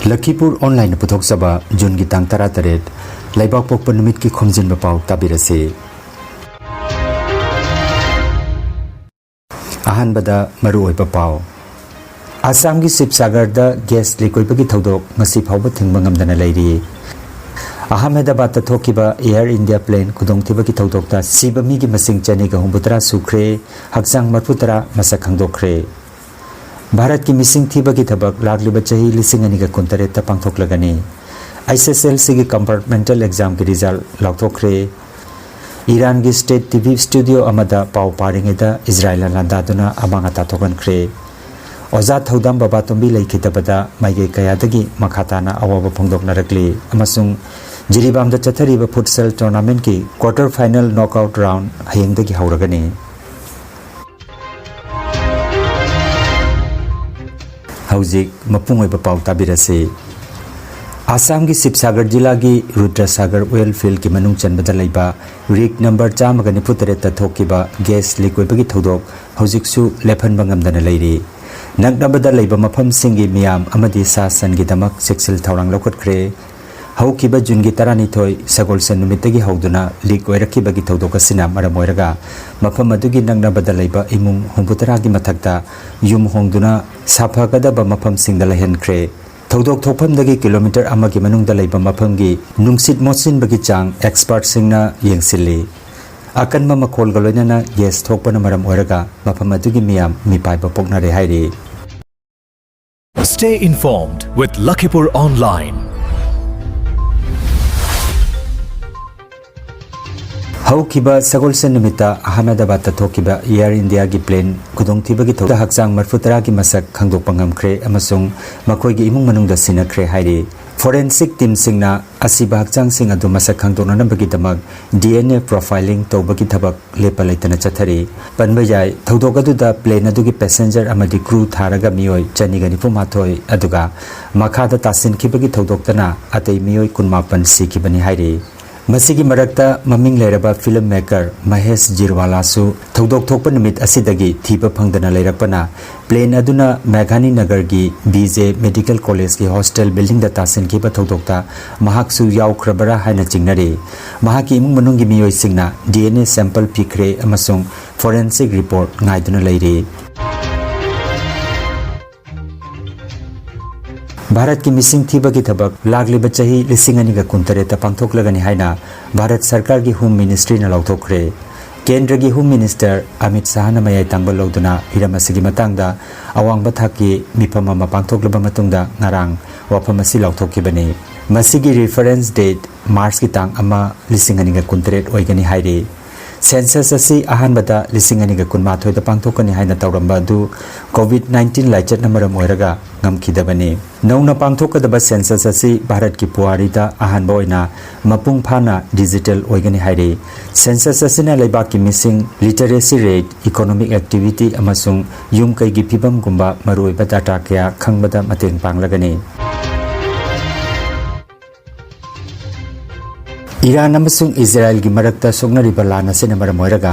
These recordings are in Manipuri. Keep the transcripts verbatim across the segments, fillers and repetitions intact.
ꯂꯈꯤꯄꯨꯔ ꯑꯣꯟꯂꯥꯏꯟꯅ ꯄꯨꯊꯣꯛꯆꯕ ꯖꯨꯟꯒꯤ ꯇꯥꯡ ꯇꯔꯥꯇꯔꯦꯠ, ꯂꯩꯕꯥꯛꯄꯣꯛꯄ ꯅꯨꯃꯤꯠꯀꯤ ꯈꯣꯝꯖꯤꯟꯕ ꯄꯥꯎ ꯇꯥꯕꯤꯔꯁꯤ꯫ ꯑꯍꯥꯟꯕꯗ ꯃꯔꯨꯑꯣꯏꯕ ꯄꯥꯎ꯫ ꯑꯁꯥꯝꯒꯤ ꯁꯤꯕꯁꯥꯒꯔꯗ ꯒ꯭ꯌꯥꯁ ꯂꯤꯛ ꯑꯣꯏꯕꯒꯤ ꯊꯧꯗꯣꯛ ꯉꯁꯤ ꯐꯥꯎꯕ ꯊꯤꯡꯕ ꯉꯝꯗꯅ ꯂꯩꯔꯤ꯫ ꯑꯍꯃꯦꯗꯕꯥꯗꯇ ꯊꯣꯛꯈꯤꯕ ꯑꯦꯌꯔ ꯏꯟꯗꯤꯌꯥ ꯄ꯭ꯂꯦꯟ ꯈꯨꯗꯣꯡꯊꯤꯕꯒꯤ ꯊꯧꯗꯣꯛꯇ ꯁꯤꯕ ꯃꯤꯒꯤ ꯃꯁꯤꯡ ꯆꯅꯤꯒ ꯍꯨꯝꯐꯨꯇꯔꯥ ꯁꯨꯈ꯭ꯔꯦ, ꯍꯛꯆꯥꯡ ꯃꯔꯐꯨꯇꯔꯥ ꯃꯁꯛ ꯈꯪꯗꯣꯛꯈ꯭ꯔꯦ꯫ ꯚꯥꯔꯠꯀꯤ ꯃꯤꯁꯤꯡ ꯊꯤꯕꯒꯤ ꯊꯕꯛ ꯂꯥꯛꯂꯤꯕ ꯆꯍꯤ ꯂꯤꯁꯤꯡ ꯑꯅꯤꯒ ꯀꯨꯟꯇꯔꯦꯠꯇ ꯄꯥꯡꯊꯣꯛꯂꯒꯅꯤ꯫ ꯑꯩꯆ ꯑꯦꯁ ꯑꯦꯜ ꯁꯤꯒꯤ ꯀꯝꯄꯥꯔꯠꯃꯦꯟꯇꯦꯜ ꯑꯦꯛꯖꯥꯝꯒꯤ ꯔꯤꯖꯜ ꯂꯥꯎꯊꯣꯛꯈ꯭ꯔꯦ꯫ ꯏꯔꯥꯟꯒꯤ ꯁ꯭ꯇꯦꯠ ꯇꯤ ꯚꯤ ꯁ꯭ꯇꯨꯗꯤꯑꯣ ꯑꯃꯗ ꯄꯥꯎ ꯄꯥꯔꯤꯉꯩꯗ ꯏꯖꯔꯥꯏꯜꯅ ꯂꯥꯟꯗꯥꯗꯨꯅ ꯑꯃꯥꯡ ꯑꯇꯥ ꯊꯣꯛꯍꯟꯈ꯭ꯔꯦ꯫ ꯑꯣꯖꯥ ꯊꯧꯗꯥꯝ ꯕꯕꯥꯇꯣꯝꯕꯤ ꯂꯩꯈꯤꯗꯕꯗ ꯃꯥꯏꯀꯩ ꯀꯌꯥꯗꯒꯤ ꯃꯈꯥ ꯇꯥꯅ ꯑꯋꯥꯕ ꯐꯣꯡꯗꯣꯛꯅꯔꯛꯂꯤ ꯑꯃꯁꯨꯡ ꯖꯤꯔꯤꯕꯥꯝꯗ ꯆꯠꯊꯔꯤꯕ ꯐꯨꯠꯁꯦꯜ ꯇꯣꯔꯅꯥꯃꯦꯟꯠꯀꯤ ꯀ꯭ꯋꯥꯔꯇꯔ ꯐꯥꯏꯅꯦꯜ ꯅꯣꯛꯑꯥꯎꯠ ꯔꯥꯎꯟ ꯍꯌꯦꯡꯗꯒꯤ ꯍꯧꯔꯒꯅꯤ꯫ ꯍꯧꯖꯤꯛ ꯃꯄꯨꯡ ꯑꯣꯏꯕ ꯄꯥꯎ ꯇꯥꯕꯤꯔꯁꯤ꯫ ꯑꯁꯥꯝꯒꯤ ꯁꯤꯕꯁꯥꯒꯔ ꯖꯤꯂꯥꯒꯤ ꯔꯨꯗ꯭ꯔꯁꯥꯒꯔ ꯑꯣꯏꯜ ꯐꯤꯜꯗꯀꯤ ꯃꯅꯨꯡ ꯆꯟꯕꯗ ꯂꯩꯕ ꯔꯤꯛ ꯅꯝꯕꯔ ꯆꯥꯝꯃꯒ ꯅꯤꯐꯨꯇꯔꯦꯠꯇ ꯊꯣꯛꯈꯤꯕ ꯒ꯭ꯌꯥꯁ ꯂꯤꯛ ꯑꯣꯏꯕꯒꯤ ꯊꯧꯗꯣꯛ ꯍꯧꯖꯤꯛꯁꯨ ꯂꯦꯞꯍꯟꯕ ꯉꯝꯗꯅ ꯂꯩꯔꯤ꯫ ꯅꯛꯅꯕꯗ ꯂꯩꯕ ꯃꯐꯝꯁꯤꯡꯒꯤ ꯃꯤꯌꯥꯝ ꯑꯃꯗꯤ ꯁꯥ ꯁꯟꯒꯤꯗꯃꯛ ꯆꯦꯛꯁꯤꯜ ꯊꯧꯔꯥꯡ ꯂꯧꯈꯠꯈ꯭ꯔꯦ꯫ ꯍꯧꯈꯤꯕ ꯖꯨꯟꯒꯤ ꯇꯔꯥꯅꯤꯊꯣꯏ, ꯁꯒꯣꯜꯁꯦꯟ ꯅꯨꯃꯤꯠꯇꯒꯤ ꯍꯧꯗꯨꯅ ꯂꯤꯛ ꯑꯣꯏꯔꯛꯈꯤꯕꯒꯤ ꯊꯧꯗꯣꯛ ꯑꯁꯤꯅ ꯃꯔꯝ ꯑꯣꯏꯔꯒ ꯃꯐꯝ ꯑꯗꯨꯒꯤ ꯅꯛꯅꯕꯗ ꯂꯩꯕ ꯏꯃꯨꯡ ꯍꯨꯝꯐꯨꯇꯔꯥꯒꯤ ꯃꯊꯛꯇ ꯌꯨꯝ ꯍꯣꯡꯗꯨꯅ ꯁꯥꯐꯒꯗꯕ ꯃꯐꯝꯁꯤꯡꯗ ꯂꯩꯍꯟꯈ꯭ꯔꯦ꯫ ꯊꯧꯗꯣꯛ ꯊꯣꯛꯐꯝꯗꯒꯤ ꯀꯤꯂꯣꯃꯤꯇꯔ ꯑꯃꯒꯤ ꯃꯅꯨꯡꯗ ꯂꯩꯕ ꯃꯐꯝꯒꯤ ꯅꯨꯡꯁꯤꯠ ꯃꯣꯠꯁꯤꯟꯕꯒꯤ ꯆꯥꯡ ꯑꯦꯛꯁꯄꯔꯠꯁꯤꯡꯅ ꯌꯦꯡꯁꯤꯜꯂꯤ꯫ ꯑꯀꯟꯕ ꯃꯈꯣꯜꯒ ꯂꯣꯏꯅꯅ ꯒ꯭ꯌꯥꯁ ꯊꯣꯛꯄꯅ ꯃꯔꯝ ꯑꯣꯏꯔꯒ ꯃꯐꯝ ꯑꯗꯨꯒꯤ ꯃꯤꯌꯥꯝ ꯃꯤꯄꯥꯏꯕ ꯄꯣꯛꯅꯔꯦ ꯍꯥꯏꯔꯤ꯫ Stay informed with Lakhipur Online. ꯍꯧꯈꯤꯕ ꯁꯒꯣꯜꯁꯦꯟ ꯅꯨꯃꯤꯠꯇ ꯑꯍꯃꯦꯗꯕꯥꯗꯇ ꯊꯣꯛꯈꯤꯕ ꯑꯦꯌꯔ ꯏꯟꯗꯤꯌꯥꯒꯤ ꯄ꯭ꯂꯦꯟ ꯈꯨꯗꯣꯡꯊꯤꯕꯒꯤ ꯊꯧꯗꯣꯛꯇ ꯍꯛꯆꯥꯡ ꯃꯔꯐꯨꯇꯔꯥꯒꯤ ꯃꯁꯛ ꯈꯪꯗꯣꯛꯄ ꯉꯝꯈ꯭ꯔꯦ ꯑꯃꯁꯨꯡ ꯃꯈꯣꯏꯒꯤ ꯏꯃꯨꯡ ꯃꯅꯨꯡꯗ ꯁꯤꯟꯅꯈ꯭ꯔꯦ ꯍꯥꯏꯔꯤ꯫ ꯐꯣꯔꯦꯟꯁꯤꯛ ꯇꯤꯝꯁꯤꯡꯅ ꯑꯁꯤꯕ ꯍꯛꯆꯥꯡꯁꯤꯡ ꯑꯗꯨ ꯃꯁꯛ ꯈꯪꯗꯣꯛꯅꯅꯕꯒꯤꯗꯃꯛ ꯗꯤ ꯑꯦꯟ ꯑꯦ ꯄ꯭ꯔꯣꯐꯥꯏꯂꯤꯡ ꯇꯧꯕꯒꯤ ꯊꯕꯛ ꯂꯦꯞꯄ ꯂꯩꯇꯅ ꯆꯠꯊꯔꯤ꯫ ꯄꯟꯕ ꯌꯥꯏ, ꯊꯧꯗꯣꯛ ꯑꯗꯨꯗ ꯄ꯭ꯂꯦꯟ ꯑꯗꯨꯒꯤ ꯄꯦꯁꯦꯟꯖꯔ ꯑꯃꯗꯤ ꯀ꯭ꯔꯨ ꯊꯥꯔꯒ ꯃꯤꯑꯣꯏ ꯆꯅꯤꯒ ꯅꯤꯐꯨ ꯃꯥꯊꯣꯏ, ꯑꯗꯨꯒ ꯃꯈꯥꯗ ꯇꯥꯁꯤꯟꯈꯤꯕꯒꯤ ꯊꯧꯗꯣꯛꯇꯅ ꯑꯇꯩ ꯃꯤꯑꯣꯏ ꯀꯨꯟꯃꯥꯄꯟ ꯁꯤꯈꯤꯕꯅꯤ ꯍꯥꯏꯔꯤ꯫ ꯃꯁꯤꯒꯤ ꯃꯔꯛꯇ ꯃꯃꯤꯡ ꯂꯩꯔꯕ film maker ꯃꯍꯦꯁ ꯖꯤꯔꯋꯥꯂꯥꯁꯨ ꯊꯧꯗꯣꯛ ꯊꯣꯛꯄ ꯅꯨꯃꯤꯠ ꯑꯁꯤꯗꯒꯤ ꯊꯤꯕ ꯐꯪꯗꯅ ꯂꯩꯔꯛꯄꯅ, plane ꯑꯗꯨꯅ ꯃꯦꯘꯥꯅꯤ ꯅꯒꯔꯒꯤ B J Medical Collegeꯀꯤ hostel buildingꯗ ꯇꯥꯁꯤꯟꯈꯤꯕ ꯊꯧꯗꯣꯛꯇ ꯃꯍꯥꯛꯁꯨ ꯌꯥꯎꯈ꯭ꯔꯕꯔꯥ ꯍꯥꯏꯅ ꯆꯤꯡꯅꯔꯤ꯫ ꯃꯍꯥꯛꯀꯤ ꯏꯃꯨꯡ ꯃꯅꯨꯡꯒꯤ ꯃꯤꯑꯣꯏꯁꯤꯡꯅ D N A sample ꯄꯤꯈ꯭ꯔꯦ ꯑꯃꯁꯨꯡ forensic report ꯉꯥꯏꯗꯨꯅ ꯂꯩꯔꯤ꯫ ꯚꯥꯔꯠꯀꯤ ꯃꯤꯁꯤꯡ ꯊꯤꯕꯒꯤ ꯊꯕꯛ ꯂꯥꯛꯂꯤꯕ ꯆꯍꯤ ꯂꯤꯁꯤꯡ ꯑꯅꯤꯒ ꯀꯨꯟꯇꯔꯦꯠꯇ ꯄꯥꯡꯊꯣꯛꯂꯒꯅꯤ ꯍꯥꯏꯅ ꯚꯥꯔꯠ ꯁꯔꯀꯥꯔꯒꯤ Home Ministryꯅ ꯂꯥꯎꯊꯣꯛꯈ꯭ꯔꯦ꯫ ꯀꯦꯟꯗ꯭ꯔꯒꯤ Home Minister ꯑꯃꯤꯠ ꯁꯥꯍꯅ ꯃꯌꯥꯏ ꯇꯥꯡꯕ ꯂꯧꯗꯨꯅ ꯍꯤꯔꯝ ꯑꯁꯤꯒꯤ ꯃꯇꯥꯡꯗ ꯑꯋꯥꯡꯕ ꯊꯥꯛꯀꯤ ꯃꯤꯐꯝ ꯑꯃ ꯄꯥꯡꯊꯣꯛꯂꯕ ꯃꯇꯨꯡꯗ ꯉꯔꯥꯡ ꯋꯥꯐꯝ ꯑꯁꯤ ꯂꯥꯎꯊꯣꯛꯈꯤꯕꯅꯤ꯫ ꯃꯁꯤꯒꯤ reference date Marchꯀꯤ ꯇꯥꯡ ꯑꯃ, ꯂꯤꯁꯤꯡ ꯑꯅꯤꯒ ꯀꯨꯟꯇꯔꯦꯠ ꯑꯣꯏꯒꯅꯤ ꯍꯥꯏꯔꯤ꯫ Census ꯑꯁꯤ ꯑꯍꯥꯟꯕꯗ ꯂꯤꯁꯤꯡ ꯑꯅꯤꯒ ꯀꯨꯟꯃꯥꯊꯣꯏꯗ ꯄꯥꯡꯊꯣꯛꯀꯅꯤ ꯍꯥꯏꯅ ꯇꯧꯔꯝꯕ ꯑꯗꯨ COVID nineteen ꯂꯥꯏꯆꯠꯅ ꯃꯔꯝ ꯑꯣꯏꯔꯒ ꯉꯝꯈꯤꯗꯕꯅꯤ꯫ ꯅꯧꯅ ꯄꯥꯡꯊꯣꯛꯀꯗꯕ census ꯑꯁꯤ ꯚꯥꯔꯠꯀꯤ ꯄꯨꯋꯥꯔꯤꯗ ꯑꯍꯥꯟꯕ ꯑꯣꯏꯅ ꯃꯄꯨꯡ ꯐꯥꯅ digital ꯑꯣꯏꯒꯅꯤ ꯍꯥꯏꯔꯤ꯫ Census ꯑꯁꯤꯅ ꯂꯩꯕꯥꯛꯀꯤ ꯃꯤꯁꯤꯡ, literacy rate, economic activity ꯑꯃꯁꯨꯡ ꯌꯨꯝ ꯀꯩꯒꯤ ꯐꯤꯕꯝꯒꯨꯝꯕ ꯃꯔꯨꯑꯣꯏꯕ data ꯀꯌꯥ ꯈꯪꯕꯗ ꯃꯇꯦꯡ ꯄꯥꯡꯂꯒꯅꯤ꯫ ꯏꯔꯥꯟ ꯑꯃꯁꯨꯡ ꯏꯖꯔꯥꯏꯜꯒꯤ ꯃꯔꯛꯇ ꯁꯣꯛꯅꯔꯤꯕ ꯂꯥꯟ ꯑꯁꯤꯅ ꯃꯔꯝ ꯑꯣꯏꯔꯒ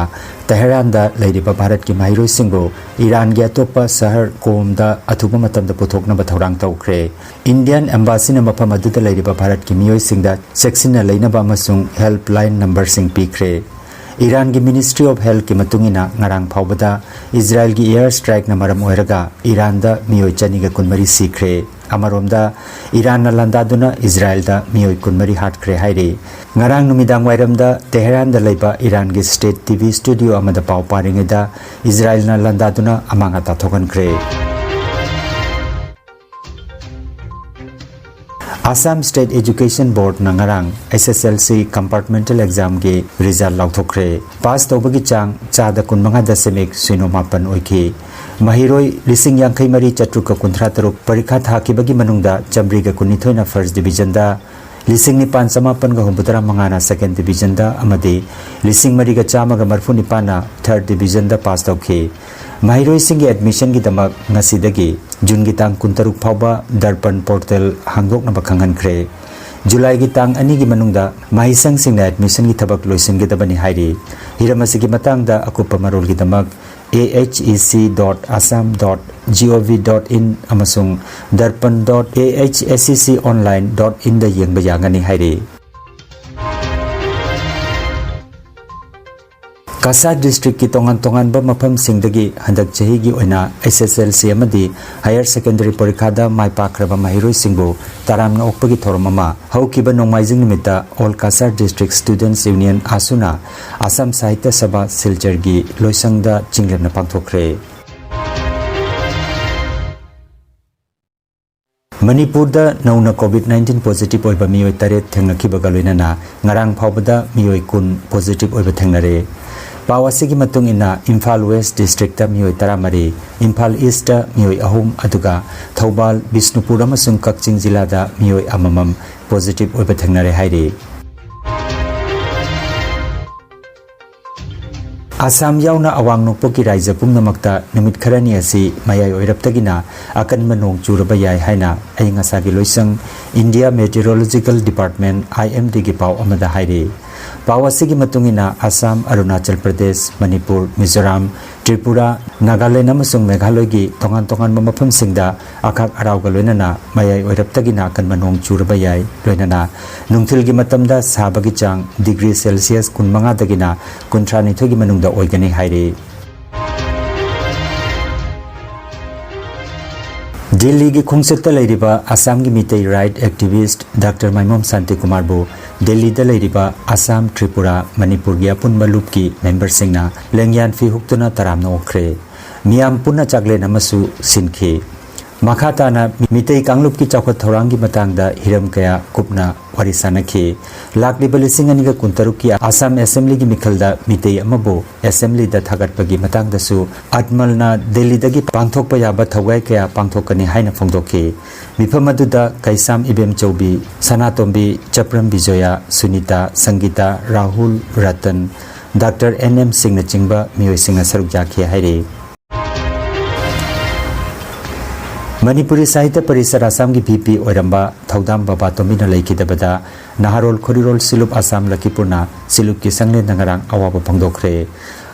ꯇꯦꯍꯔꯥꯟꯗ ꯂꯩꯔꯤꯕ ꯚꯥꯔꯠꯀꯤ ꯃꯍꯩꯔꯣꯏꯁꯤꯡꯕꯨ ꯏꯔꯥꯟꯒꯤ ꯑꯇꯣꯞꯄ ꯁꯍꯔ ꯀꯣꯝꯗ ꯑꯊꯨꯕ ꯃꯇꯝꯗ ꯄꯨꯊꯣꯛꯅꯕ ꯊꯧꯔꯥꯡ ꯇꯧꯈ꯭ꯔꯦ꯫ Indian Embassyꯅ ꯃꯐꯝ ꯑꯗꯨꯗ ꯂꯩꯔꯤꯕ ꯚꯥꯔꯠꯀꯤ ꯃꯤꯑꯣꯏꯁꯤꯡꯗ ꯆꯦꯛꯁꯤꯟꯅ ꯂꯩꯅꯕ ꯑꯃꯁꯨꯡ helpline numberꯁꯤꯡ ꯄꯤꯈ꯭ꯔꯦ꯫ ꯏꯔꯥꯟꯒꯤ Ministry of Healthꯀꯤ ꯃꯇꯨꯡ ꯏꯟꯅ, ꯉꯔꯥꯡ ꯐꯥꯎꯕꯗ ꯏꯖꯔꯥꯏꯜꯒꯤ air strikeꯅ ꯃꯔꯝ ꯑꯣꯏꯔꯒ ꯏꯔꯥꯟꯗ ꯃꯤꯑꯣꯏ ꯆꯅꯤꯒ ꯀꯨꯟꯃꯔꯤ ꯁꯤꯈ꯭ꯔꯦ꯫ ꯑꯃꯔꯣꯝꯗ, ꯏꯔꯥꯟꯅ ꯂꯥꯟꯗꯥꯗꯨꯅ ꯏꯖꯔꯥꯏꯜꯗ ꯃꯤꯑꯣꯏ ꯀꯨꯟꯃꯔꯤ ꯍꯥꯠꯈ꯭ꯔꯦ ꯍꯥꯏꯔꯤ꯫ ꯉꯔꯥꯡ ꯅꯨꯃꯤꯗꯥꯡ ꯋꯥꯏꯔꯝꯗ ꯇꯦꯍꯔꯥꯟꯗ ꯂꯩꯕ ꯏꯔꯥꯟꯒꯤ state T V studio ꯑꯃꯗ ꯄꯥꯎ ꯄꯥꯔꯤꯉꯩꯗ ꯏꯖꯔꯥꯏꯜꯅ ꯂꯥꯟꯗꯥꯗꯨꯅ ꯑꯃꯥꯡ ꯑꯇꯥ ꯊꯣꯛꯍꯟꯈ꯭ꯔꯦ꯫ Assam State Education Boardꯅ ꯉꯔꯥꯡ S S L C compartmental examꯒꯤ result ꯂꯥꯎꯊꯣꯛꯈ꯭ꯔꯦ꯫ ꯄꯥꯁ ꯇꯧꯕꯒꯤ ꯆꯥꯡ ꯆꯥꯗ ꯀꯨꯟꯃꯉꯥ ꯗꯁꯃꯤꯛ ꯁꯤꯅꯣ ꯃꯥꯄꯟ ꯑꯣꯏꯈꯤ꯫ ꯃꯍꯩꯔꯣꯏ ꯂꯤꯁꯤꯡ ꯌꯥꯡꯈꯩ ꯃꯔꯤ ꯆꯥꯇ꯭ꯔꯨꯛꯀ ꯀꯨꯟꯊ꯭ꯔꯥ ꯇꯔꯨꯛ ꯄꯔꯤꯈꯥ ꯊꯥꯈꯤꯕꯒꯤ ꯃꯅꯨꯡꯗ ꯆꯥꯃꯔꯤꯒ ꯀꯨꯟꯅꯤꯊꯣꯏꯅ first divisionꯗ, ꯂꯤꯁꯤꯡ ꯅꯤꯄꯥꯟ ꯆꯃꯥꯄꯟꯒ ꯍꯨꯝꯐꯨꯇꯔꯥ ꯃꯉꯥꯅ second divisionꯗ ꯑꯃꯗꯤ ꯂꯤꯁꯤꯡ ꯃꯔꯤꯒ ꯆꯥꯝꯃꯒ ꯃꯔꯤꯐꯨ ꯅꯤꯄꯥꯟꯅ third divisionꯗ ꯄꯥꯁ ꯇꯧꯈꯤ꯫ ꯃꯍꯩꯔꯣꯏꯁꯤꯡꯒꯤ admissionꯒꯤꯗꯃꯛ ꯉꯁꯤꯗꯒꯤ ꯖꯨꯟꯒꯤ ꯇꯥꯡ ꯀꯨꯟꯇꯔꯨꯛ ꯐꯥꯎꯕ ꯗꯔꯄꯟ portal ꯍꯥꯡꯗꯣꯛꯅꯕ ꯈꯪꯍꯟꯈ꯭ꯔꯦ꯫ ꯖꯨꯂꯥꯏꯒꯤ ꯇꯥꯡ ꯑꯅꯤꯒꯤ ꯃꯅꯨꯡꯗ ꯃꯍꯩꯁꯪꯁꯤꯡꯅ ꯑꯦꯗꯃꯤꯁꯟꯒꯤ ꯊꯕꯛ ꯂꯣꯏꯁꯤꯟꯒꯗꯕꯅꯤ ꯍꯥꯏꯔꯤ꯫ ꯍꯤꯔꯝ ꯑꯁꯤꯒꯤ ꯃꯇꯥꯡꯗ ꯑꯀꯨꯞꯄ ꯃꯔꯣꯜꯒꯤꯗꯃꯛ A H E C dot assam dot G O V dot in ꯑꯃꯁꯨꯡ darpan dot A H S E C online dot in ꯗ ꯌꯦꯡꯕ ꯌꯥꯒꯅꯤ ꯍꯥꯏꯔꯤ꯫ ꯀꯁꯥꯔ ꯗꯤꯁꯇ꯭ꯔꯤꯛꯀꯤ ꯇꯣꯉꯥꯟ ꯇꯣꯉꯥꯟꯕ ꯃꯐꯝꯁꯤꯡꯗꯒꯤ ꯍꯟꯗꯛ ꯆꯍꯤꯒꯤ ꯑꯣꯏꯅ H S L C ꯑꯃꯗꯤ higher secondary ꯄꯔꯤꯈꯥꯗ ꯃꯥꯏ ꯄꯥꯛꯈ꯭ꯔꯕ ꯃꯍꯩꯔꯣꯏꯁꯤꯡꯕꯨ ꯇꯔꯥꯝꯅ ꯑꯣꯛꯄꯒꯤ ꯊꯧꯔꯝ ꯑꯃ ꯍꯧꯈꯤꯕ ꯅꯣꯡꯃꯥꯏꯖꯤꯡ ꯅꯨꯃꯤꯠꯇ All Kachar District Students Union, AASU ꯅ ꯑꯁꯥꯝ ꯁꯥꯍꯤꯇ꯭ꯌ ꯁꯚꯥ ꯁꯤꯜꯆꯔꯒꯤ ꯂꯣꯏꯁꯪꯗ ꯆꯤꯡꯂꯦꯝꯅ ꯄꯥꯡꯊꯣꯛꯈ꯭ꯔꯦ꯫ ꯃꯅꯤꯄꯨꯔꯗ ꯅꯧꯅ COVID nineteen positive ꯑꯣꯏꯕ ꯃꯤꯑꯣꯏ ꯇꯔꯦꯠ ꯊꯦꯡꯅꯈꯤꯕꯒ ꯂꯣꯏꯅꯅ ꯉꯔꯥꯡ ꯐꯥꯎꯕꯗ ꯃꯤꯑꯣꯏ ꯀꯨꯟ positive ꯑꯣꯏꯕ ꯊꯦꯡꯅꯔꯦ꯫ ꯄꯥꯎ ꯑꯁꯤꯒꯤ ꯃꯇꯨꯡ ꯏꯟꯅ, ꯏꯝꯐꯥꯜ West District ꯇ ꯃꯤꯑꯣꯏ ꯇꯔꯥꯃꯔꯤ, ꯏꯝꯐꯥꯜ East ꯇ ꯃꯤꯑꯣꯏ ꯑꯍꯨꯝ, ꯑꯗꯨꯒ ꯊꯧꯕꯥꯜ, ꯕꯤꯁꯅꯨꯄꯨꯔ ꯑꯃꯁꯨꯡ ꯀꯛꯆꯤꯡ ꯖꯤꯂꯥꯗ ꯃꯤꯑꯣꯏ ꯑꯃꯃꯝ positive ꯑꯣꯏꯕ ꯊꯦꯡꯅꯔꯦ ꯍꯥꯏꯔꯤ꯫ ꯑꯁꯥꯝ ꯌꯥꯎꯅ ꯑꯋꯥꯡ ꯅꯣꯡꯄꯣꯛꯀꯤ ꯔꯥꯏꯖ꯭ꯌ ꯄꯨꯝꯅꯃꯛꯇ ꯅꯨꯃꯤꯠ ꯈꯔꯅꯤ ꯑꯁꯤ ꯃꯌꯥꯏ ꯑꯣꯏꯔꯞꯇꯒꯤꯅ ꯑꯀꯟꯕ ꯅꯣꯡ ꯆꯨꯔꯕ ꯌꯥꯏ ꯍꯥꯏꯅ ꯑꯏꯪ ꯑꯁꯥꯒꯤ ꯂꯣꯏꯁꯪ India Meteorological Department, I M D ꯒꯤ ꯄꯥꯎ ꯑꯃꯗ ꯍꯥꯏꯔꯤ꯫ ꯄꯥꯎ ꯑꯁꯤꯒꯤ ꯃꯇꯨꯡ ꯏꯟꯅ, ꯑꯁꯥꯝ, ꯑꯔꯨꯅꯥꯆꯜ ꯄ꯭ꯔꯗꯦꯁ, ꯃꯅꯤꯄꯨꯔ, ꯃꯤꯖꯣꯔꯥꯝ, ꯇ꯭ꯔꯤꯄꯨꯔꯥ, ꯅꯥꯒꯥꯂꯦꯟ ꯑꯃꯁꯨꯡ ꯃꯦꯘꯥꯂꯣꯏꯒꯤ ꯇꯣꯉꯥꯟ ꯇꯣꯉꯥꯟꯕ ꯃꯐꯝꯁꯤꯡꯗ ꯑꯈꯥꯛ ꯑꯔꯥꯎꯒ ꯂꯣꯏꯅꯅ ꯃꯌꯥꯏ ꯑꯣꯏꯔꯞꯇꯒꯤꯅ ꯑꯀꯟꯕ ꯅꯣꯡ ꯆꯨꯔꯕ ꯌꯥꯏ꯫ ꯂꯣꯏꯅꯅ ꯅꯨꯡꯊꯤꯜꯒꯤ ꯃꯇꯝꯗ ꯁꯥꯕꯒꯤ ꯆꯥꯡ degree Celsius ꯀꯨꯟꯃꯉꯥꯗꯒꯤꯅ ꯀꯨꯟꯊ꯭ꯔꯥꯅꯤꯊꯣꯏꯒꯤ ꯃꯅꯨꯡꯗ ꯑꯣꯏꯒꯅꯤ ꯍꯥꯏꯔꯤ꯫ ꯗꯤꯜꯂꯤꯒꯤ ꯈꯣꯡꯆꯠꯇ ꯂꯩꯔꯤꯕ ꯑꯁꯥꯝꯒꯤ ꯃꯤꯇꯩ right activist Doctor ꯃꯥꯏꯃꯣꯝ ꯁꯥꯟꯇꯤꯀꯨꯃꯥꯔꯕꯨ ꯗꯤꯜꯂꯤꯗ ꯂꯩꯔꯤꯕ ꯑꯁꯥꯝ, ꯇ꯭ꯔꯤꯄꯨꯔꯥ, ꯃꯅꯤꯄꯨꯔꯒꯤ ꯑꯄꯨꯟꯕ ꯂꯨꯞꯀꯤ ꯃꯦꯝꯕꯔꯁꯤꯡꯅ ꯂꯦꯡꯌꯥꯟ ꯐꯤ ꯍꯨꯛꯇꯨꯅ ꯇꯔꯥꯝꯅ ꯑꯣꯛꯈ꯭ꯔꯦ꯫ ꯃꯤꯌꯥꯝ ꯄꯨꯟꯅ ꯆꯥꯛꯂꯦꯟ ꯑꯃꯁꯨ ꯁꯤꯟꯈꯤ꯫ ꯃꯈꯥ ꯇꯥꯅ ꯃꯤꯇꯩ ꯀꯥꯡꯂꯨꯞꯀꯤ ꯆꯥꯎꯈꯠ ꯊꯧꯔꯥꯡꯒꯤ ꯃꯇꯥꯡꯗ ꯍꯤꯔꯝ ꯀꯌꯥ ꯀꯨꯞꯅ ꯋꯥꯔꯤ ꯁꯥꯅꯈꯤ꯫ ꯂꯥꯛꯂꯤꯕ ꯂꯤꯁꯤꯡ ꯑꯅꯤꯒ ꯀꯨꯟꯇꯔꯨꯛꯀꯤ ꯑꯁꯥꯝ ꯑꯦꯁꯦꯝꯕ꯭ꯂꯤꯒꯤ ꯃꯤꯈꯜꯗ ꯃꯤꯇꯩ ꯑꯃꯕꯨ ꯑꯦꯁꯦꯝꯕ꯭ꯂꯤꯗ ꯊꯥꯒꯠꯄꯒꯤ ꯃꯇꯥꯡꯗꯁꯨ ꯑꯠꯃꯜꯅ ꯗꯤꯜꯂꯤꯗꯒꯤ ꯄꯥꯡꯊꯣꯛꯄ ꯌꯥꯕ ꯊꯧꯒꯥꯏ ꯀꯌꯥ ꯄꯥꯡꯊꯣꯛꯀꯅꯤ ꯍꯥꯏꯅ ꯐꯣꯡꯗꯣꯛꯈꯤ꯫ ꯃꯤꯐꯝ ꯑꯗꯨꯗ ꯀꯩꯁꯥꯝ ꯏꯕꯦꯝꯆꯧꯕꯤ, ꯁꯅꯥꯇꯣꯝꯕꯤ, ꯆꯄ꯭ꯔꯝ ꯕꯤꯖꯣꯌꯥ, Sunita, ꯁꯪꯒꯤꯇꯥ, Rahul, Ratan, Doctor N M ꯁꯤꯡꯅꯆꯤꯡꯕ ꯃꯤꯑꯣꯏꯁꯤꯡꯅ ꯁꯔꯨꯛ ꯌꯥꯈꯤ ꯍꯥꯏꯔꯤ꯫ ꯃꯅꯤꯄꯨꯔꯤ ꯁꯥꯍꯤꯇ꯭ꯌ ꯄꯔꯤꯁꯠ ꯑꯁꯥꯝꯒꯤ ꯚꯤ ꯄꯤ ꯑꯣꯏꯔꯝꯕ ꯊꯧꯗꯥꯝ ꯕꯕꯥ ꯇꯣꯝꯕꯤꯅ ꯂꯩꯈꯤꯗꯕꯗ ꯅꯍꯥꯔꯣꯜ ꯈꯣꯔꯤꯔꯣꯜ ꯁꯤꯂꯨꯞ ꯑꯁꯥꯝ ꯂꯈꯤꯄꯨꯔꯅ ꯁꯤꯂꯨꯞꯀꯤ ꯁꯪꯂꯦꯟꯗ ꯉꯔꯥꯡ ꯑꯋꯥꯕ ꯐꯣꯡꯗꯣꯛꯈ꯭ꯔꯦ꯫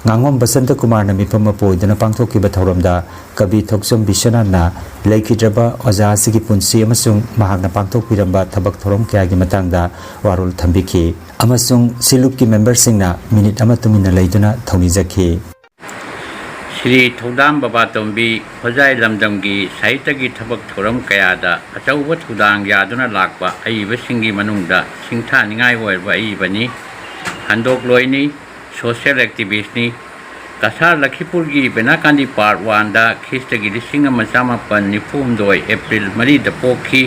ꯉꯥꯉꯣꯝ ꯕꯁꯟꯇ ꯀꯨꯃꯥꯔꯅ ꯃꯤꯐꯝ ꯃꯄꯨ ꯑꯣꯏꯗꯨꯅ ꯄꯥꯡꯊꯣꯛꯈꯤꯕ ꯊꯧꯔꯝꯗ ꯀꯕꯤ ꯊꯣꯛꯆꯣꯝ ꯕꯤꯁ꯭ꯋꯅꯥꯊꯅ ꯂꯩꯈꯤꯗ꯭ꯔꯕ ꯑꯣꯖꯥ ꯑꯁꯤꯒꯤ ꯄꯨꯟꯁꯤ ꯑꯃꯁꯨꯡ ꯃꯍꯥꯛꯅ ꯄꯥꯡꯊꯣꯛꯄꯤꯔꯝꯕ ꯊꯕꯛ ꯊꯧꯔꯝ ꯀꯌꯥꯒꯤ ꯃꯇꯥꯡꯗ ꯋꯥꯔꯣꯜ ꯊꯝꯕꯤꯈꯤ ꯑꯃꯁꯨꯡ ꯁꯤꯂꯨꯞꯀꯤ ꯃꯦꯝꯕꯔꯁꯤꯡꯅ ꯃꯤꯅꯤꯠ ꯑꯃ ꯇꯨꯃꯤꯟꯅ ꯂꯩꯗꯨꯅ ꯊꯧꯅꯤꯖꯈꯤ꯫ ꯁ꯭ꯔꯤ ꯊꯧꯗꯥꯝ ꯕꯕꯥꯇꯣꯝꯕꯤ ꯍꯣꯖꯥꯏ ꯂꯝꯗꯝꯒꯤ ꯁꯥꯍꯤꯇ꯭ꯌꯒꯤ ꯊꯕꯛ ꯊꯧꯔꯝ ꯀꯌꯥꯗ ꯑꯆꯧꯕ ꯊꯧꯗꯥꯡ ꯌꯥꯗꯨꯅ ꯂꯥꯛꯄ ꯑꯏꯕꯁꯤꯡꯒꯤ ꯃꯅꯨꯡꯗ ꯁꯤꯡꯊꯥꯅꯤꯡꯉꯥꯏ ꯑꯣꯏꯔꯕ ꯑꯏꯕꯅꯤ, ꯍꯟꯗꯣꯛꯂꯣꯏꯅꯤ, ꯁꯣꯁꯤꯌꯦꯜ ꯑꯦꯛꯇꯤꯚꯤꯁ꯭ꯠꯅꯤ꯫ ꯀꯁꯥꯔ ꯂꯈꯤꯄꯨꯔꯒꯤ ꯕꯦꯅꯥꯀꯥꯟꯗꯤ ꯄꯥꯔꯠ ꯋꯥꯟꯗ ꯈ꯭ꯔꯤꯁꯇꯒꯤ ꯂꯤꯁꯤꯡ ꯑꯃ ꯆꯥꯃꯥꯄꯟ ꯅꯤꯐꯨ ꯍꯨꯝꯗꯣꯏ ꯑꯦꯄ꯭ꯔꯤꯜ ꯃꯔꯤꯗ ꯄꯣꯛꯈꯤ꯫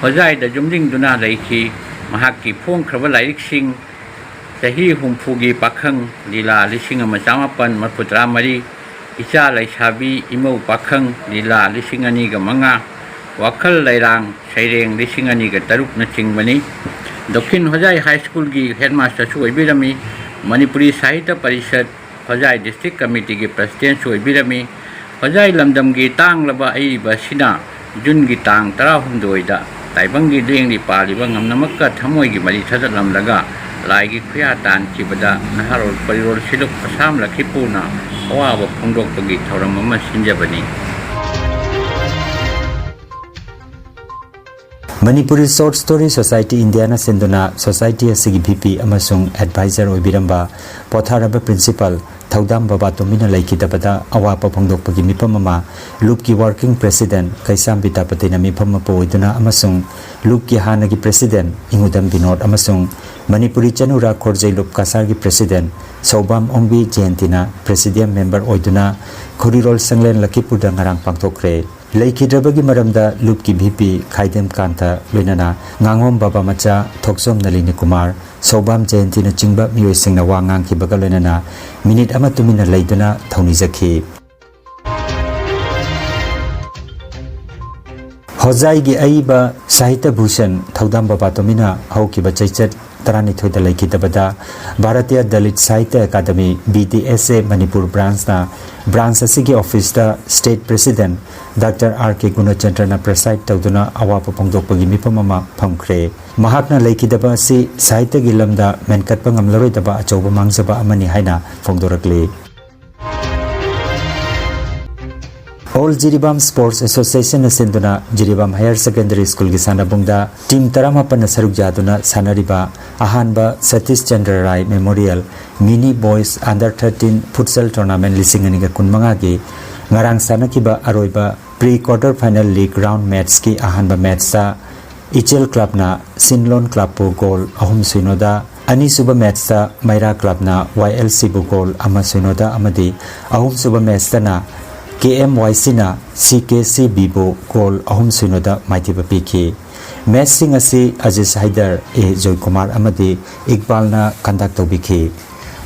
ꯍꯣꯖꯥꯏꯗ ꯌꯨꯝꯂꯤꯡꯗꯨꯅ ꯂꯩꯈꯤ꯫ ꯃꯍꯥꯛꯀꯤ ꯐꯣꯡꯈ꯭ꯔꯕ ꯂꯥꯏꯔꯤꯛꯁꯤꯡ ꯆꯍꯤ ꯍꯨꯝꯐꯨꯒꯤ ꯄꯥꯈꯪ, ꯂꯤꯂꯥ ꯂꯤꯁꯤꯡ ꯑꯃ ꯆꯥꯃꯥꯄꯟ ꯃꯔꯤꯐꯨ ꯇꯔꯥꯃꯔꯤ, ꯏꯆꯥ ꯂꯩꯁꯥꯕꯤ ꯏꯃꯧ ꯄꯥꯈꯪ, ꯂꯤꯂꯥ ꯂꯤꯁꯤꯡ ꯑꯅꯤꯒ ꯃꯉꯥ, ꯋꯥꯈꯜ ꯂꯩꯔꯥꯡ ꯁꯩꯔꯦꯡ ꯂꯤꯁꯤꯡ ꯑꯅꯤꯒ ꯇꯔꯨꯛꯅꯆꯤꯡꯕꯅꯤ꯫ ꯗꯈꯤꯟ ꯍꯣꯖꯥꯏ ꯍꯥꯏ ꯁ꯭ꯀꯨꯜꯒꯤ ꯍꯦꯗꯃꯥꯁꯇꯔꯁꯨ ꯑꯣꯏꯕꯤꯔꯝꯃꯤ꯫ ꯃꯅꯤꯄꯨꯔꯤ ꯁꯥꯍꯤꯇ꯭ꯌ ꯄꯔꯤꯁꯠ ꯍꯣꯖꯥꯏ ꯗꯤꯁꯇ꯭ꯔꯤꯛ ꯀꯃꯤꯇꯤꯒꯤ ꯄ꯭ꯔꯁꯤꯗꯦꯟꯁꯨ ꯑꯣꯏꯕꯤꯔꯝꯃꯤ꯫ ꯍꯣꯖꯥꯏ ꯂꯝꯗꯝꯒꯤ ꯇꯥꯡꯂꯕ ꯑꯏꯕ ꯑꯁꯤꯅ ꯖꯨꯟꯒꯤ ꯇꯥꯡ ꯇꯔꯥꯍꯨꯝꯗꯣꯏꯗ ꯇꯥꯏꯕꯪꯒꯤ ꯂꯦꯡꯂꯤ ꯄꯥꯜꯂꯤꯕ ꯉꯝꯅꯃꯛꯀ ꯊꯃꯣꯏꯒꯤ ꯃꯔꯤ ꯊꯗꯠꯂꯝꯂꯒ ꯂꯥꯏꯒꯤ ꯈꯨꯌꯥ ꯇꯥꯟꯈꯤꯕꯗ ꯅꯍꯥꯔꯣꯜ ꯄꯔꯤꯔꯣꯜ ꯁꯤꯂꯨꯞ ꯑꯁꯥꯝ ꯂꯈꯤꯄꯨꯔꯅ ꯑꯋꯥꯕ ꯐꯣꯡꯗꯣꯛꯄꯒꯤ ꯊꯧꯔꯝ ꯑꯃ ꯁꯤꯟꯖꯕꯅꯤ꯫ ꯃꯅꯤꯄꯨꯔꯤ ꯁꯣꯔꯠ ꯁ꯭ꯇꯣꯔꯤ ꯁꯣꯁꯥꯏꯇꯤ ꯏꯟꯗꯤꯌꯥꯅ ꯁꯤꯟꯗꯨꯅ ꯁꯣꯁꯥꯏꯇꯤ ꯑꯁꯤꯒꯤ ꯚꯤ ꯄꯤ ꯑꯃꯁꯨꯡ ꯑꯦꯗꯚꯥꯏꯖꯔ ꯑꯣꯏꯕꯤꯔꯝꯕ ꯄꯣꯊꯥꯔꯕ ꯄ꯭ꯔꯤꯟꯁꯤꯄꯥꯜ ꯊꯧꯗꯥꯝ ꯕꯕꯥꯇꯣꯝꯕꯤꯅ ꯂꯩꯈꯤꯗꯕꯗ ꯑꯋꯥꯕ ꯐꯣꯡꯗꯣꯛꯄꯒꯤ ꯃꯤꯐꯝ ꯑꯃ ꯂꯨꯞꯀꯤ ꯋꯥꯔꯀꯤꯡ ꯄ꯭ꯔꯦꯁꯤꯗꯦꯟꯠ ꯀꯩꯁꯥꯝ ꯕꯤꯗ꯭ꯌꯥꯄꯇꯤꯅ ꯃꯤꯐꯝ ꯃꯄꯨ ꯑꯣꯏꯗꯨꯅ ꯑꯃꯁꯨꯡ ꯂꯨꯞꯀꯤ ꯍꯥꯟꯅꯒꯤ ꯄ꯭ꯔꯦꯁꯤꯗꯦꯟꯠ ꯏꯉꯨꯗꯝ ꯕꯤꯅꯣꯗ ꯑꯃꯁꯨꯡ ꯃꯅꯤꯄꯨꯔꯤ ꯆꯅꯨꯔꯥ ꯈꯣꯔꯖꯩ ꯂꯨꯞ ꯀꯁꯥꯔꯒꯤ ꯄ꯭ꯔꯦꯁꯤꯗꯦꯟꯠ ꯁꯧꯕꯥꯝ ꯑꯣꯡꯕꯤ ꯖꯌꯟꯇꯤꯅ ꯄ꯭ꯔꯦꯁꯤꯗꯤꯌꯝ ꯃꯦꯝꯕꯔ ꯑꯣꯏꯗꯨꯅ ꯈꯣꯔꯤꯔꯣꯜ ꯁꯪꯂꯦꯟ ꯂꯈꯤꯄꯨꯔꯗ ꯉꯔꯥꯡ ꯄꯥꯡꯊꯣꯛꯈ꯭ꯔꯦ꯫ ꯂꯩꯈꯤꯗ꯭ꯔꯕꯒꯤ ꯃꯔꯝꯗ ꯂꯨꯞꯀꯤ ꯚꯤ ꯄꯤ ꯈꯥꯏꯗꯦꯝ ꯀꯥꯟꯇ ꯂꯣꯏꯅꯅ ꯉꯥꯉꯣꯝ ꯕꯕꯥ ꯃꯆꯥ ꯊꯣꯛꯆꯣꯝ ꯅꯂꯤꯅꯤ ꯀꯨꯃꯥꯔ, ꯁꯧꯕꯥꯝ ꯖꯌꯟꯇꯤꯅꯆꯤꯡꯕ ꯃꯤꯑꯣꯏꯁꯤꯡꯅ ꯋꯥ ꯉꯥꯡꯈꯤꯕꯒ ꯂꯣꯏꯅꯅ ꯃꯤꯅꯤꯠ ꯑꯃ ꯇꯨꯃꯤꯟꯅ ꯂꯩꯗꯨꯅ ꯊꯧꯅꯤꯖꯈꯤ꯫ ꯍꯣꯖꯥꯏꯒꯤ ꯑꯏꯕ ꯁꯥꯍꯤꯇ꯭ꯌ ꯚꯨꯁꯟ ꯊꯧꯗꯥꯝ ꯕꯕꯥꯇꯣꯝꯕꯤꯅ ꯍꯧꯈꯤꯕ ꯆꯩꯆꯠ ꯇꯔꯥꯅꯤꯊꯣꯏꯗ ꯂꯩꯈꯤꯗꯕꯗ Bhartiya Dalit Sahitya academy, B D S A, Manipur ꯕ꯭ꯔꯥꯟꯁꯅ ꯕ꯭ꯔꯥꯟꯁ ꯑꯁꯤꯒꯤ ꯑꯣꯐꯤꯁꯇ state president doctor R K ꯒꯨꯅꯆꯟꯗ꯭ꯔꯅ ꯄ꯭ꯔꯦꯁꯥꯏꯗ ꯇꯧꯗꯨꯅ ꯑꯋꯥꯕ ꯐꯣꯡꯗꯣꯛꯄꯒꯤ ꯃꯤꯐꯝ ꯑꯃ ꯐꯝꯈ꯭ꯔꯦ꯫ ꯃꯍꯥꯛꯅ ꯂꯩꯈꯤꯗꯕ ꯑꯁꯤ ꯁꯥꯍꯤꯇ꯭ꯌꯒꯤ ꯂꯝꯗ ꯃꯦꯟꯈꯠꯄ ꯉꯝꯂꯔꯣꯏꯗꯕ ꯑꯆꯧꯕ ꯃꯥꯡꯖꯕ ꯑꯃꯅꯤ ꯍꯥꯏꯅ ꯐꯣꯡꯗꯣꯔꯛꯂꯤ꯫ ꯑꯣꯜ ꯖꯤꯔꯤꯕꯥꯝ ꯁ꯭ꯄꯣꯔꯠꯁ ꯑꯦꯁꯣꯁꯤꯌꯦꯁꯟꯅ ꯁꯤꯟꯗꯨꯅ ꯖꯤꯔꯤꯕꯥꯝ ꯍꯥꯌꯔ ꯁꯦꯀꯦꯟꯗꯔꯤ ꯁ꯭ꯀꯨꯜꯒꯤ ꯁꯥꯟꯅꯕꯨꯡꯗ ꯇꯤꯝ ꯇꯔꯥꯃꯥꯄꯟꯅ ꯁꯔꯨꯛ ꯌꯥꯗꯨꯅ ꯁꯥꯟꯅꯔꯤꯕ ꯑꯍꯥꯟꯕ Satish Chandra Rai memorial mini boys under thirteen futsal tournament ꯂꯤꯁꯤꯡ ꯑꯅꯤꯒ ꯀꯨꯟꯃꯉꯥꯒꯤ ꯉꯔꯥꯡ ꯁꯥꯟꯅꯈꯤꯕ ꯑꯔꯣꯏꯕ pre quarter final league round ꯃꯦꯠꯁꯀꯤ ꯑꯍꯥꯟꯕ ꯃꯦꯠꯁꯇ ꯏꯆꯦꯜ ꯀ꯭ꯂꯕꯅ ꯁꯤꯟꯂꯣꯟ ꯀ꯭ꯂꯕꯄꯨ ꯒꯣꯜ ꯑꯍꯨꯝ ꯁꯤꯅꯣꯗ, ꯑꯅꯤꯁꯨꯕ ꯃꯦꯠꯁꯇ ꯃꯩꯔꯥ ꯀ꯭ꯂꯕꯅ ꯋꯥꯏ ꯑꯦꯜ ꯁꯤꯕꯨ ꯒꯣꯜ ꯑꯃ ꯁꯤꯅꯣꯗ ꯑꯃꯗꯤ ꯑꯍꯨꯝꯁꯨꯕ ꯃꯦꯠꯁꯇꯅ ꯀꯦ ꯑꯦꯝ ꯋꯥꯏ ꯁꯤꯅ ꯁꯤ ꯀꯦ ꯁꯤ ꯕꯤꯕꯨ ꯒꯣꯜ ꯑꯍꯨꯝ ꯁꯤꯅꯣꯗ ꯃꯥꯏꯊꯤꯕ ꯄꯤꯈꯤ꯫ ꯃꯦꯠꯁꯁꯤꯡ ꯑꯁꯤ ꯑꯖꯤꯖ ꯍꯥꯏꯗꯔ, ꯑꯦ ꯖꯣꯏꯀꯨꯃꯥꯔ ꯑꯃꯗꯤ ꯏꯛꯕꯥꯜꯅ ꯀꯟꯗꯛ ꯇꯧꯕꯤꯈꯤ꯫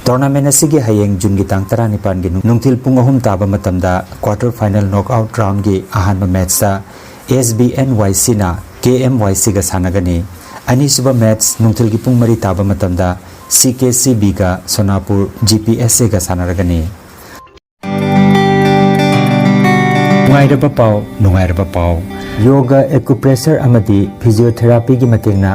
ꯇꯣꯔꯅꯥꯃꯦꯟ ꯑꯁꯤꯒꯤ ꯍꯌꯦꯡ ꯖꯨꯟꯒꯤ ꯇꯥꯡ ꯇꯔꯥꯅꯤꯄꯥꯟꯒꯤ ꯅꯨꯡꯊꯤꯜ ꯄꯨꯡ ꯑꯍꯨꯝ ꯇꯥꯕ ꯃꯇꯝꯗ ꯀ꯭ꯋꯥꯔꯇꯔ ꯐꯥꯏꯅꯦꯜ ꯅꯣꯛ ꯑꯥꯎꯠ ꯔꯥꯎꯟꯒꯤ ꯑꯍꯥꯟꯕ ꯃꯦꯠꯁꯇ ꯑꯦꯁ ꯕꯤ ꯑꯦꯟ ꯋꯥꯏ ꯁꯤꯅ ꯀꯦ ꯑꯦꯝ ꯋꯥꯏ ꯁꯤꯒ ꯁꯥꯟꯅꯒꯅꯤ꯫ ꯑꯅꯤꯁꯨꯕ ꯃꯦꯠꯁ ꯅꯨꯡꯊꯤꯜꯒꯤ ꯄꯨꯡ ꯃꯔꯤ ꯇꯥꯕ ꯃꯇꯝꯗ ꯁꯤ K C big ꯁꯣꯅꯥꯄꯨꯔ G P S ꯑꯦꯒ ꯁꯥꯟꯅꯔꯒꯅꯤ꯫ ꯅꯨꯡꯉꯥꯏꯔꯕ ꯄꯥꯎ, ꯅꯨꯡꯉꯥꯏꯔꯕ ꯄꯥꯎ꯫ ꯌꯣꯒ, ꯑꯦꯀꯨꯄ꯭ꯔꯦꯁꯔ ꯑꯃꯗꯤ ꯐꯤꯖꯤꯑꯣꯊꯦꯔꯥꯄꯤꯒꯤ ꯃꯇꯦꯡꯅ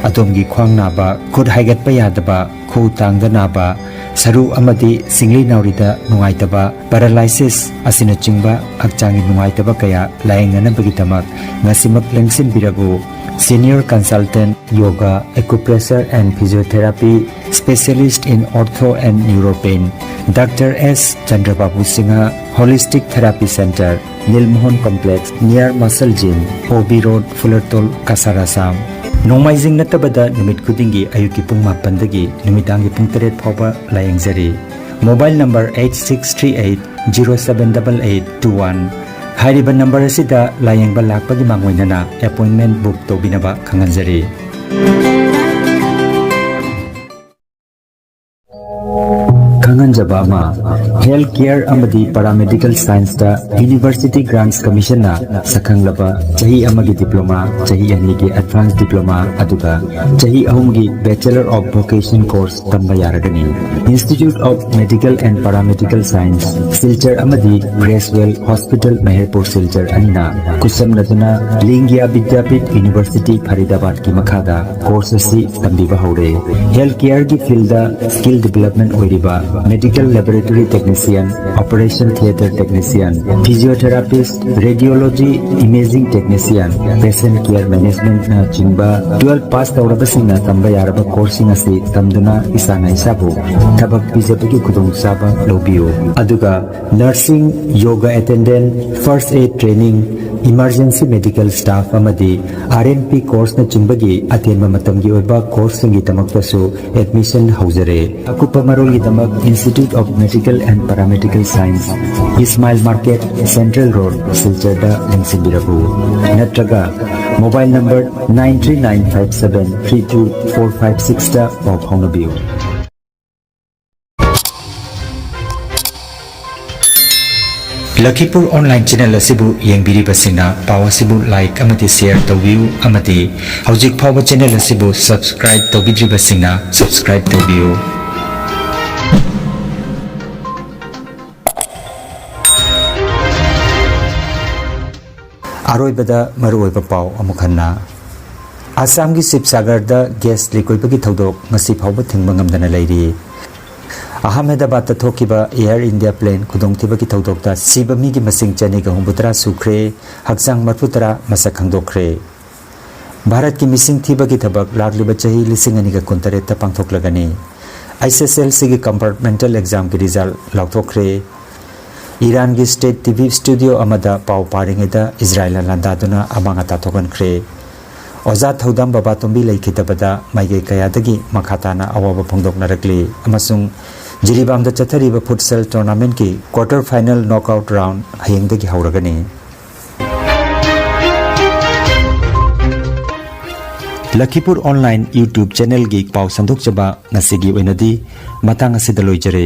ꯑꯗꯣꯝꯒꯤ ꯈ꯭ꯋꯥꯡ ꯅꯥꯕ, ꯈꯨꯠ ꯍꯥꯏꯒꯠꯄ ꯌꯥꯗꯕ, ꯈꯨꯎ ꯇꯥꯡꯗ ꯅꯥꯕ, ꯁꯔꯨ ꯑꯃꯗꯤ ꯁꯤꯡꯂꯤ ꯅꯥꯎꯔꯤꯗ ꯅꯨꯡꯉꯥꯏꯇꯕ, ꯄꯦꯔꯥꯂꯥꯏꯁꯤꯁ ꯑꯁꯤꯅꯆꯤꯡꯕ ꯍꯛꯆꯥꯡꯒꯤ ꯅꯨꯡꯉꯥꯏꯇꯕ ꯀꯌꯥ ꯂꯥꯌꯦꯡꯅꯅꯕꯒꯤꯗꯃꯛ ꯉꯁꯤꯃꯛ ꯂꯦꯡꯁꯤꯟꯕꯤꯔꯕꯨ꯫ Senior Consultant Yoga, Acupressure and Physiotherapy, Specialist in Ortho and Neuropain, doctor S Chandrababu Singh, Holistic Therapy Center, Neel Mohan Complex, near Muscle Gym, O B Road, Phulertal, Cachar, Assam. ꯅꯣꯡꯃꯥꯏꯖꯤꯡ ꯅꯠꯇꯕꯗ ꯅꯨꯃꯤꯠ ꯈꯨꯗꯤꯡꯒꯤ ꯑꯌꯨꯛꯀꯤ ꯄꯨꯡ ꯃꯥꯄꯟꯗꯒꯤ ꯅꯨꯃꯤꯗꯥꯡꯒꯤ ꯄꯨꯡ ꯇꯔꯦꯠ ꯐꯥꯎꯕ ꯂꯥꯌꯦꯡꯖꯔꯤ꯫ Mobile number eight six three eight zero seven double eight two one꯫ ꯍꯥꯏꯔꯤꯕ ꯅꯝꯕꯔ ꯑꯁꯤꯗ ꯂꯥꯌꯦꯡꯕ ꯂꯥꯛꯄꯒꯤ ꯃꯥꯡꯑꯣꯏꯅꯅ ꯑꯦꯄꯣꯏꯟꯃꯦꯟ ꯕꯨꯛ ꯇꯧꯕꯤꯅꯕ ꯈꯪꯍꯟꯖꯔꯤ꯫ ꯈꯪꯍꯟꯖꯕ ꯑꯃ, ꯍꯦꯜꯊ ꯀꯦꯌꯔ ꯑꯃꯗꯤ ꯄꯦꯔꯥꯃꯦꯗꯤꯀꯦꯜ ꯁꯥꯏꯟꯁꯇ ꯌꯨꯅꯤꯚꯔꯁꯤꯇꯤ ꯒ꯭ꯔꯥꯟꯠꯁ ꯀꯃꯤꯁꯟꯅ ꯁꯛꯈꯪꯂꯕ ꯆꯍꯤ ꯑꯃꯒꯤ ꯗꯤꯄ꯭ꯂꯣꯃꯥ, ꯆꯍꯤ ꯑꯅꯤꯒꯤ ꯑꯦꯗꯚꯥꯟꯁ ꯗꯤꯄ꯭ꯂꯣꯃꯥ, ꯑꯗꯨꯒ ꯆꯍꯤ ꯑꯍꯨꯝꯒꯤ ꯕꯦꯆꯦꯂꯔ ꯑꯣꯐ ꯚꯣꯀꯦꯁꯟ ꯀꯣꯔꯁ ꯇꯝꯕ ꯌꯥꯔꯒꯅꯤ꯫ Institute of Medical and Paramedical Science, Silchar ꯑꯃꯗꯤ ꯒ꯭ꯔꯦꯁꯋꯦꯜ ꯍꯣꯁꯄꯤꯇꯥꯜ, ꯃꯦꯍꯔꯄꯨꯔ, ꯁꯤꯜꯆꯔ ꯑꯅꯤꯅ ꯈꯨꯠꯁꯝꯅꯗꯨꯅ ꯂꯤꯡꯒ꯭ꯌꯥ ꯕꯤꯗ꯭ꯌꯥꯄꯤꯊ ꯌꯨꯅꯤꯚꯔꯁꯤꯇꯤ ꯐꯔꯤꯗꯥꯕꯥꯗꯀꯤ ꯃꯈꯥꯗ ꯀꯣꯔꯁ ꯑꯁꯤ ꯇꯝꯕꯤꯕ ꯍꯧꯔꯦ꯫ ꯍꯦꯜꯊ ꯀꯦꯌꯔꯒꯤ ꯐꯤꯜꯗ ꯁ꯭ꯀꯤꯜ ꯗꯤꯚꯦꯂꯞꯃꯦꯟꯠ ꯑꯣꯏꯔꯤꯕ medical laboratory technician, operation theatre technician, physiotherapist, radiology, imaging technician, patient care ꯃꯦꯅꯦꯖꯃꯦꯟꯠꯅꯆꯤꯡꯕ ꯇꯨꯋꯦꯜꯐ ꯄꯥꯁ ꯇꯧꯔꯕꯁꯤꯡꯅ ꯇꯝꯕ ꯌꯥꯔꯕ ꯀꯣꯔꯁꯁꯤꯡ ꯑꯁꯤ ꯇꯝꯗꯨꯅ ꯏꯁꯥꯅ ꯏꯁꯥꯕꯨ ꯊꯕꯛ ꯄꯤꯖꯕꯒꯤ ꯈꯨꯗꯣꯡꯆꯥꯕ ꯂꯧꯕꯤꯌꯨ꯫ ꯑꯗꯨꯒ nursing, yoga attendant, first aid training, emergency medical staff ꯑꯃꯗꯤ ꯑꯥꯔ ꯑꯦꯟ ꯄꯤ ꯀꯣꯔꯁꯅꯆꯤꯡꯕꯒꯤ ꯑꯇꯦꯟꯕ ꯃꯇꯝꯒꯤ ꯑꯣꯏꯕ ꯀꯣꯔꯁꯁꯤꯡꯒꯤꯗꯃꯛꯇꯁꯨ ꯑꯦꯗꯃꯤꯁꯟ ꯍꯧꯖꯔꯦ꯫ ꯑꯀꯨꯞꯄ ꯃꯔꯣꯜꯒꯤꯗꯃꯛ Institute of Medical and Paramedical Science, Ishmail market, central road, ꯁꯤꯜꯆꯔꯗ ꯂꯦꯡꯁꯤꯟꯕꯤꯔꯛꯎ꯫ ꯅꯠꯇ꯭ꯔꯒ mobile number nine three nine five seven three two four five sixꯇ ꯄꯥꯎ ꯐꯥꯎꯅꯕꯤꯌꯨ꯫ ꯂꯈꯤꯄꯨꯔ ꯑꯣꯟꯂꯥꯏꯟ ꯆꯦꯅꯦꯜ ꯑꯁꯤꯕꯨ ꯌꯦꯡꯕꯤꯔꯤꯕꯁꯤꯡꯅ ꯄꯥꯎ ꯑꯁꯤꯕꯨ ꯂꯥꯏꯛ ꯑꯃꯗꯤ ꯁꯦꯌꯔ ꯇꯧꯕꯤꯌꯨ ꯑꯃꯗꯤ ꯍꯧꯖꯤꯛ ꯐꯥꯎꯕ ꯆꯦꯅꯦꯜ ꯑꯁꯤꯕꯨ ꯁꯕꯁꯀ꯭ꯔꯥꯏꯕ ꯇꯧꯕꯤꯗ꯭ꯔꯤꯕꯁꯤꯡꯅ ꯁꯕꯁꯀ꯭ꯔꯥꯏꯕ ꯇꯧꯕꯤꯌꯨ꯫ ꯑꯔꯣꯏꯕꯗ ꯃꯔꯨꯑꯣꯏꯕ ꯄꯥꯎ ꯑꯃꯨꯛ ꯍꯟꯅ꯫ ꯑꯁꯥꯝꯒꯤ ꯁꯤꯕꯁꯥꯒꯔꯗ ꯒ꯭ꯌꯥꯁ ꯂꯤꯛ ꯑꯣꯏꯕꯒꯤ ꯊꯧꯗꯣꯛ ꯉꯁꯤ ꯐꯥꯎꯕ ꯊꯤꯡꯕ ꯉꯝꯗꯅ ꯂꯩꯔꯤ꯫ ꯑꯍꯃꯦꯗꯕꯥꯗꯇ ꯊꯣꯛꯈꯤꯕ ꯑꯦꯌꯔ ꯏꯟꯗꯤꯌꯥ ꯄ꯭ꯂꯦꯟ ꯈꯨꯗꯣꯡꯊꯤꯕꯒꯤ ꯊꯧꯗꯣꯛꯇ ꯁꯤꯕ ꯃꯤꯒꯤ ꯃꯁꯤꯡ ꯆꯅꯤꯒ ꯍꯨꯝꯐꯨꯇꯔꯥ ꯁꯨꯈ꯭ꯔꯦ, ꯍꯛꯆꯥꯡ ꯃꯔꯐꯨꯇꯔꯥ ꯃꯁꯛ ꯈꯪꯗꯣꯛꯈ꯭ꯔꯦ꯫ ꯚꯥꯔꯠꯀꯤ ꯃꯤꯁꯤꯡ ꯊꯤꯕꯒꯤ ꯊꯕꯛ ꯂꯥꯛꯂꯤꯕ ꯆꯍꯤ ꯂꯤꯁꯤꯡ ꯑꯅꯤꯒ ꯀꯨꯟꯇꯔꯦꯠꯇ ꯄꯥꯡꯊꯣꯛꯂꯒꯅꯤ꯫ ꯑꯩꯆ ꯑꯦꯁ ꯑꯦꯜ ꯁꯤꯒꯤ ꯀꯝꯄꯥꯔꯠꯃꯦꯟꯇꯦꯜ ꯑꯦꯛꯖꯥꯝꯒꯤ ꯔꯤꯖꯜ ꯂꯥꯎꯊꯣꯛꯈ꯭ꯔꯦ꯫ ꯏꯔꯥꯟꯒꯤ ꯁ꯭ꯇꯦꯠ ꯇꯤ ꯚꯤ ꯁ꯭ꯇꯨꯗꯤꯑꯣ ꯑꯃꯗ ꯄꯥꯎ ꯄꯥꯔꯤꯉꯩꯗ ꯏꯖꯔꯥꯏꯜꯅ ꯂꯥꯟꯗꯥꯗꯨꯅ ꯑꯃꯥꯡ ꯑꯇꯥ ꯊꯣꯛꯍꯟꯈ꯭ꯔꯦ꯫ ꯑꯣꯖꯥ ꯊꯧꯗꯥꯝ ꯕꯕꯥꯇꯣꯝꯕꯤ ꯂꯩꯈꯤꯗꯕꯗ ꯃꯥꯏꯀꯩ ꯀꯌꯥꯗꯒꯤ ꯃꯈꯥ ꯇꯥꯅ ꯑꯋꯥꯕ ꯐꯣꯡꯗꯣꯛꯅꯔꯛꯂꯤ ꯑꯃꯁꯨꯡ ꯖꯤꯔꯤꯕꯥꯝꯗ ꯆꯠꯊꯔꯤꯕ ꯐꯨꯠꯁꯦꯜ ꯇꯣꯔꯅꯥꯃꯦꯟꯠꯀꯤ ꯀ꯭ꯋꯥꯔꯇꯔ ꯐꯥꯏꯅꯦꯜ ꯅꯣꯛꯑꯥꯎꯠ ꯔꯥꯎꯟꯗ ꯍꯌꯦꯡꯗꯒꯤ ꯍꯧꯔꯒꯅꯤ꯫ ꯂꯈꯤꯄꯨꯔ ꯑꯣꯟꯂꯥꯏꯟ YouTube ꯆꯦꯅꯦꯜꯒꯤ ꯄꯥꯎ ꯁꯟꯗꯣꯛꯆꯕ ꯉꯁꯤꯒꯤ ꯑꯣꯏꯅꯗꯤ ꯃꯇꯥꯡ ꯑꯁꯤꯗ ꯂꯣꯏꯖꯔꯦ꯫